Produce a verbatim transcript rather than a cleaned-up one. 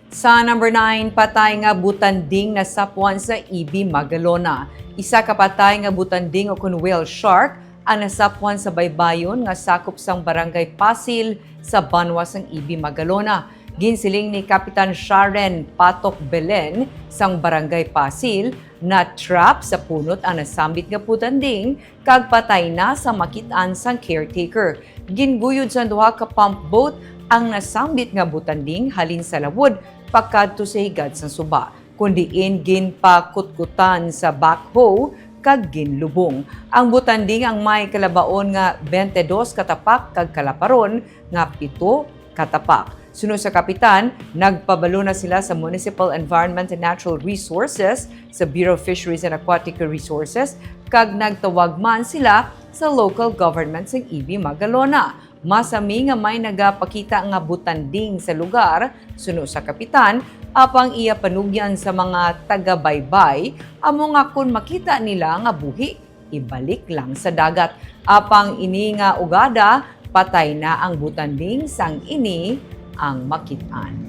Sa number nine, patay nga butanding nasapwan sa Ibi, Magalona. Isa ka patay nga butanding o kon whale shark ang nasapwan sa baybayon nga sakop sang Barangay Pasil sa banwa sang Ibi, Magalona. Ginsiling ni Kapitan Sharon Patok Belen sang Barangay Pasil, na-trap sa punot ang nasambit nga butanding kag patay na sa makit-an sang caretaker. Ginguyod sang duha ka pump boat ang nasambit nga butanding halin sa lawod pakadto sa higad sang suba, kon diin ginpakutkutan sa backhoe kag ginlubong. Ang butanding ang may kalabaon nga twenty-dos ka tapak kag kalaparon nga pito ka tapak. Suno sa kapitan, nagpabalo na sila sa Municipal Environment and Natural Resources, sa Bureau of Fisheries and Aquatic Resources, kag nagtawag man sila sa local government sang Ibi, Magalona. Masami nga may nagapakita nga butanding sa lugar, suno sa kapitan, apang iya panugyan sa mga taga-baybay amo nga kon makita nila nga buhi, ibalik lang sa dagat. Apang ini nga ugada, patay na ang butanding sang ini ang makit-an.